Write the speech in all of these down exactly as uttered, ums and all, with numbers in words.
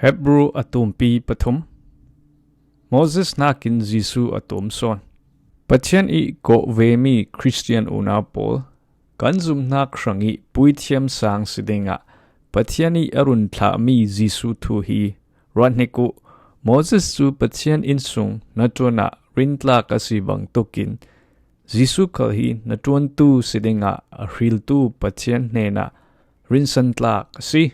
Hebru a tumpi pathum. Moses hnakin Jesu a tuam sawn. Pathian i kawh vemi Khristian unau pawl, kan zumhnak hrang i puithiam sang si dingah Pathian i a run thlahmi Jesu thu hi ruat hnik uh. Moses cu Pathian innsung hnaṭuan ah rintlak a si bangtukin Jesu khal hi hnaṭuantu si dingah a hriltu Pathian hnenah rinsantlak a si.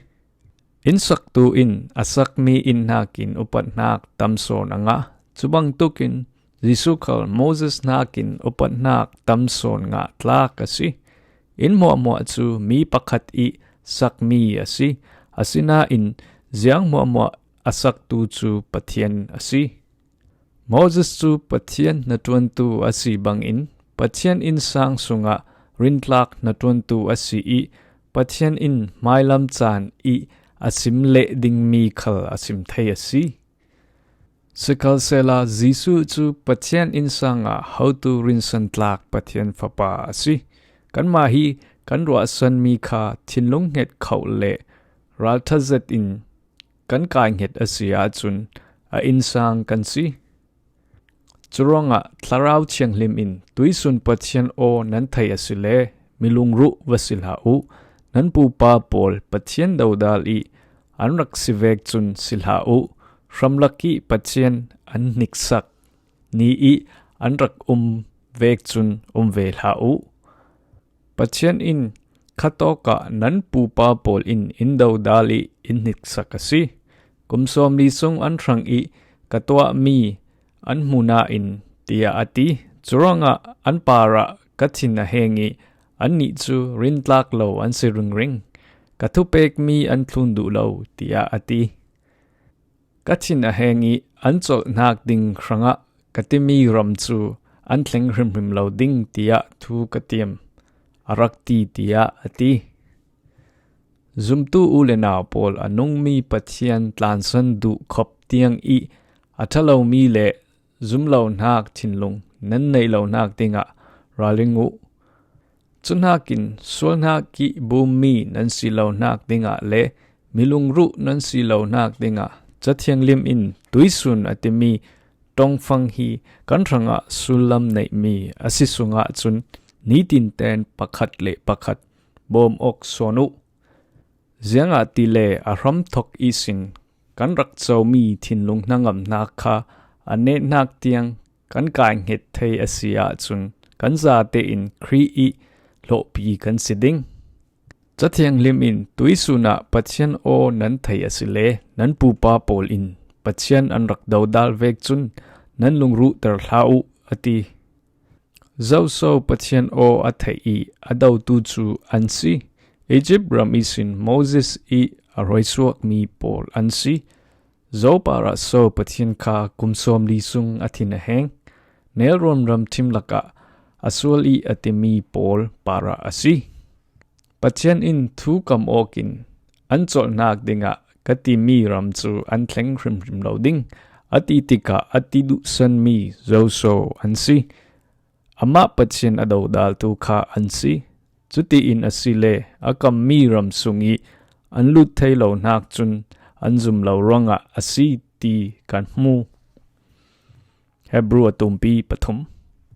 Innsaktu in a sakmi inn hnakin upat hnak tam sawn a ngah. Cu bangtukin Jesu khal Moses hnakin upat hnak tam sawn ngah tlak a si. Inn hmuahhmuah cu mi pakhat i sakmi a si. Asinain ziang hmuahhmuah a saktu cu Pathian a si. Moses cu Pathian hnaṭuantu a si bangin Pathian innsang sungah rintlak hnaṭuantu a si i Pathian in hmailam caan i a sim leh dingmi khal a sim thei a si. Sikhalsehla Jesu cu Pathian innsang ah hotu rinsantlak Pathian Fapa a si. Kanmah hi kan ruahsanmi kha thinlung hnget khoh le ralṭha zet in kan kai hnget a si ahcun a innsang kan si. Curuangah Thlarau Thianghlim in tuisun Pathian aw nan theih a si le milung ruh va si hlah uh. Nan pupa pawl Pathian dodal i an rak si vek cun si hlah uh. Hramlak i Pathian an hniksak ni i an rak um vek cun um ve hlah uh. Pathian in khatawkah nan pupa pawl in in dodal i in hniksak a si. Kum sawmli sung an hrang i ka tuahmi an hmu nain tiah a ti. Curuangah an parah ka thin a heng i annih cu rintlak lo an si ringring. Ka thupekmi an thlun duh lo tiah a ti. Ka thin a heng i an colhnak ding hrangah ka timi ram cu an thleng hrimhrim lo ding tiah thu ka tiam a rak ti tiah a ti. Zumtu u le nau pawl a nungmi Pathian tlansan duh khop tiang i a ṭha lomi le zumlohnak thinlung nan neih lohnak dingah ralring uh. Cuhnakin sualnak i bummi nan si lohnak dingah le milung ruh nan si lohnak dingah Cathianghlim in tuisun a timi ṭongfang hi kan hrangah sullam neihmi a si sungah cun nitinten pakhat le pakhat bawm awk sawn uh. Ziangahtile a hramthok ihsin kan rak comi thinlung hnangamnak kha a nehnak tiang kan kai hnget thei a si ahcun kan zate in Khrih i hlawhpi kan si ding. Cathianghlim in tuisun ah Pathian aw nan theih a si le nan pupa pawl in Pathian an rak dodal vek cun nan lungruhter hlah uh a ti. Zoso Pathian aw a theih i a dotu cu an si. Egypt ram ihsin Moses i a hruaisuakmi pawl an si. Zo parah so Pathian kha kum sawmli sung a thin a heng? Nelruam ram thim lakah a sual i a timi pawl parah a si. Pathian in thu kam awkin an colhnak dingah ka timi ram cu an thleng hrimhrim lo ding a ti tikah a ti duhsanmi Zoso an si. Amah Pathian a dodaltu kha an si. Cutiin a si le a kammi ram sung i an lut thei lohnak cun an zum lo ruangah a si ti kan hmu. Hebru a tumpi pathum.